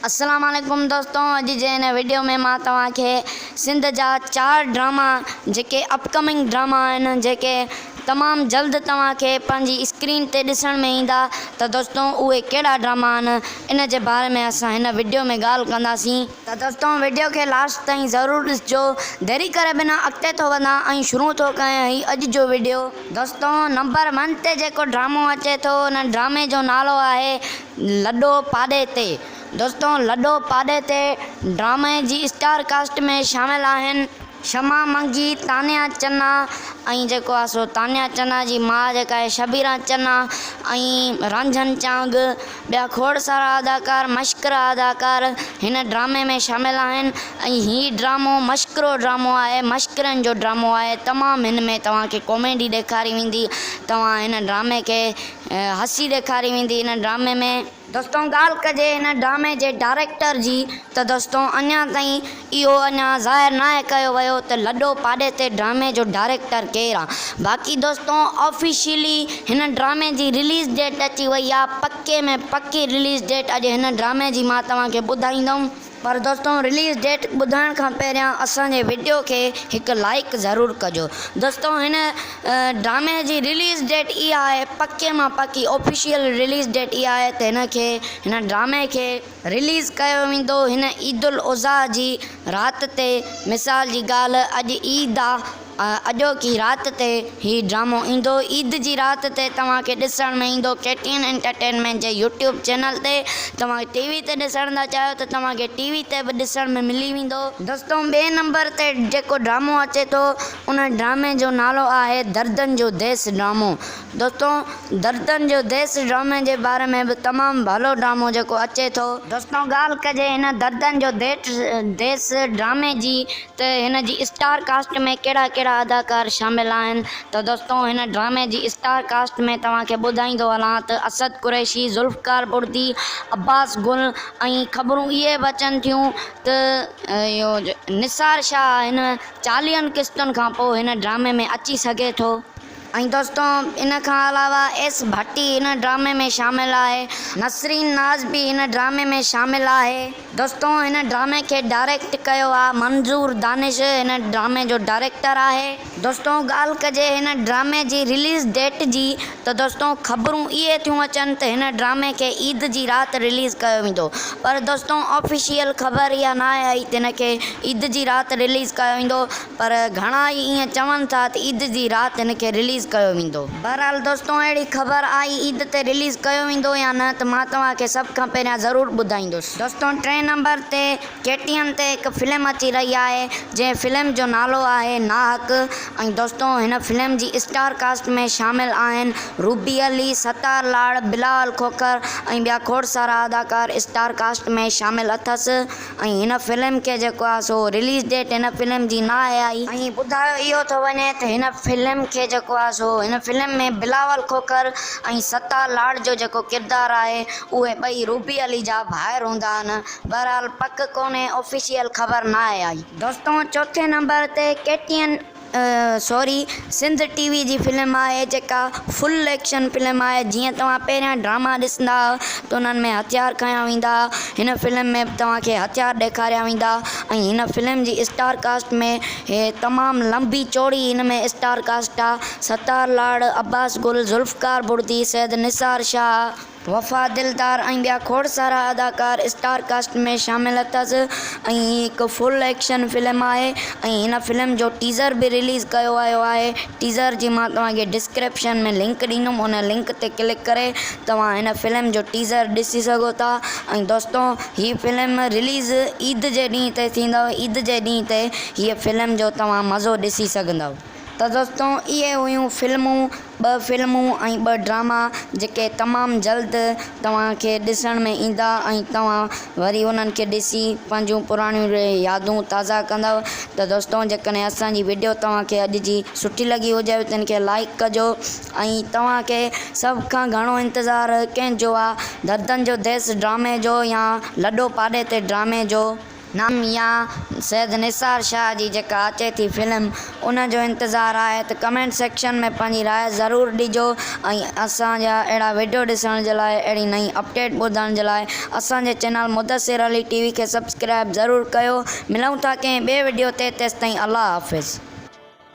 السلام عليڪم دوستو اڄ جي هن وڊيو ۾ مان توهان کي سنڌ جا چار ڊراما جيڪي اپ ڪمنگ ڊراما آهن جيڪي تمام جلد توهان کي پنهنجي اسڪرين تي ڏسڻ ۾ ايندا ته دوستو اهي ڪهڙا ڊراما آهن ان جي باري ۾ اسان هن وڊيو ۾ ڳالهه ڪنداسين. ته دوستو وڊيو کي لاسٽ تائين ضرور ڏسجو ديري ڪري بنا اڳتي ٿو وڌان ۽ شروع ٿو ڪيان هي اڄ جو وڊيو. دوستو نمبر ون تي جيڪو ڊرامو اچي ٿو ان ڊرامي جو نالو آهي لڏو پاڏي تي دوستو لڏو پاڏي تي ڊرامي جي اسٽار ڪاسٽ ۾ شامل آهن شمع منگي، تانيا چنا ۽ جيڪو آهي سو تانيا چنا جي ماء جيڪا آهي شبيرا چنا ۽ رانجهن چانگ ٻيا کوڙ سارا اداڪار مشڪرا اداڪار هن ڊرامي ۾ شامل آهن ۽ هي ڊرامو مشڪرو ڊرامو آهي مشڪرن جو ڊرامو آهي تمام هن ۾ توهان کي ڪاميڊي ڏيکاري ويندي توهان هن ڊرامي کي هسي ڏيکاري ويندي ان ڊرامي ۾. دوستو ڳالهه ڪجي هن ڊرامي جي ڊائريڪٽر جي ته دوستو اڃا تائين اهو اڃا ظاهر ناهي ڪيو ويو ته لڏو پاڏي تي ڊرامي جو ڊائريڪٽر ڪير آ باقي دوستو آفيشلي هن ڊرامي جي رليز ڊيٽ اچي وئي آ پڪي ۾ پڪي رليز ڊيٽ اڄ هن ڊرامي جي مان توهان کي ٻڌائيندم. پر دوستو رليز ڊيٽ ٻڌائڻ کان پهريان اسان جي وڊيو کي هڪ لائيڪ ضرور ڪجو دوستو هن ڊرامي جي رليز ڊيٽ اها آهي پڪي مان پڪي آفيشل رليز ڊيٽ اها آهي ته هن کي هن ڊرامي کي رليز ڪيو ويندو هن عيد الاضحيٰ جي رات تي مثال جي ڳالهه اڄ عيد آ اڄوڪي رات تي هي ڊرامو ايندو. عيد جي رات تي توهان کي ڏسڻ ۾ ايندو ڪي ٽي اين انٽرٽينمينٽ جي يوٽيوب چينل تي. توهان ٽي وي تي ڏسڻ ٿا چاهيو ته توهان کي ٽي وي تي به ڏسڻ ۾ ملي ويندو. دوستو ٻئي نمبر تي جيڪو ڊرامو اچي ٿو ان ڊرامي جو نالو آهي دردن جو ديس ڊرامو. دوستو دردن جو ديس ڊرامي جي باري ۾ به تمام ڀلو ڊرامو جيڪو اچي ٿو. دوستو ڳالهه ڪجي هن دردن جو ديس ڊرامي جي ته هن جي اسٽار ڪاسٽ ۾ ڪهڙا ڪهڙا اداڪار شامل آهن ته دوستو هن ڊرامي جي اسٽار ڪاسٽ ۾ توهان کي ٻڌائيندو هلان ته اسد قريشي، ذوالفقار بڙدي، عباس گل ۽ خبرون اهي به اچن ٿيون ته اهو نثار شاهه هن چاليهن قسطن کان پوء هن ڊرامي ۾ اچي سگهي ٿو. ۽ دوستو ان کان علاوه ايس ڀٽي هن ڊرامي ۾ شامل آهي. نسرين ناز به هن ڊرامي ۾ شامل آهي. دوستو هن ڊرامي کي ڊائريڪٽ ڪيو آ منظور دانش هن ڊرامي جو ڊائريڪٽر آهي. دوستو ڳالهه ڪجي هن ڊرامي جي رليز ڊيٽ جي ته دوستو خبرون اهي ٿيون اچن ته هن ڊرامي کي عيد جي رات رليز ڪيو ويندو پر دوستو آفيشل خبر اها ناهي آئي ته هن کي عيد جي رات رليز ڪيو ويندو. پر گهڻا ئي ائين چون ٿا ته عيد جي رات هن کي رليز ڪيو ويندو. بهرحال دوستو اهڙي خبر آئي عيد تي رليز ڪيو ويندو يا نه ته مان توهان کي سڀ کان پهريان ضرور ٻڌائيندس. دوستو ٽئين نمبر تي ڪي ٽي اين تي هڪ فلم اچي رهي آهي جنهن فلم جو نالو آهي ناحق ۽ دوستو هن فلم جي اسٽار ڪاسٽ ۾ شامل آهن روبي علي، ستار لاڙ، بلاول کوکر ۽ ٻيا کوڙ سارا اداڪار اسٽار ڪاسٽ ۾ شامل اٿس. ۽ هن فلم کي جيڪو آهي سو رليز ڊيٽ هن فلم جي ناهي آئي. ۽ ٻڌايو اهو ٿو وڃي ته هن فلم کي جيڪو آهي سو هن فلم ۾ بلاول کوکر ۽ ستار لاڙ جو جيڪو ڪردار آهي اهي ٻئي روبي علي جا ڀائر هوندا آهن بهرحال پڪ ڪونهي آفيشل خبر ناهي آئي. دوستو چوٿين نمبر تي K T N sorry Sindh T V جي فلم آهي جيڪا فل ايڪشن فلم آهي جيئن توهان پهريان ڊراما ڏسندا هئا ته انهن ۾ هٿيار کنيا ويندا هئا هن فلم ۾ به توهان کي هٿيار ڏيکاريا ويندا ۽ هن فلم جي اسٽار ڪاسٽ ۾ هي تمام لمبي چوڙي هن ۾ اسٽار ڪاسٽ آ ستار لاڙ، عباس گل، ذوالفقار بڙدي، سيد نثار شاهه، وفا دلدار ۽ ٻيا کوڙ سارا اداڪار اسٽار ڪاسٽ ۾ شامل اٿس ۽ هي هڪ فل ايڪشن فلم آهي ۽ هن فلم جو ٽيزر به رليز ڪيو ويو آهي ٽيزر جي مان توهان کي ڊسڪرپشن ۾ لنڪ ڏيندم ان لنڪ تي ڪلڪ ڪري توهان هن فلم جو ٽيزر ڏسي سگهو ٿا ۽ دوستو هي فلم رليز عيد جي ڏينهن تي ٿيندو عيد جي ڏينهن تي هيء فلم جو توهان مزو ڏسي سگهندؤ. ته دوستو اهي هيون فلمون ٻه فلمون ۽ ٻه ڊراما جيڪي تمام جلد توهان کي ڏسڻ ۾ ايندا ۽ توهان وري انهن کي ڏسي پنهنجون پراڻيون يادون تازا ڪندؤ ته دوستو جيڪڏهن اسان جي وڊيو توهان کي اڄ جي سٺي لڳي هجي ته ان کي لائيڪ ڪجو ۽ توهان کي سڀ کان گهڻو انتظار ڪنهن جو آ دردن جو ديس ڊرامي جو يا لڏو پاڏي تي ڊرامي جو. نام يا سيد نثار شاهه جي جيڪا اچي ٿي فلم ان جو انتظار آهي ته ڪمينٽ سيڪشن ۾ پنهنجي راء ضرور ڏجو ۽ اسان جا اهڙا وڊيو ڏسڻ جي لاء اهڙي نئين اپڊيٽ ٻڌڻ جي لاء اسان جي چينل مدثر علي ٽي وي کي سبسڪرائب ضرور ڪيو ملون ٿا ڪنهن ٻئي وڊيو تي تيستائين الله حافظ.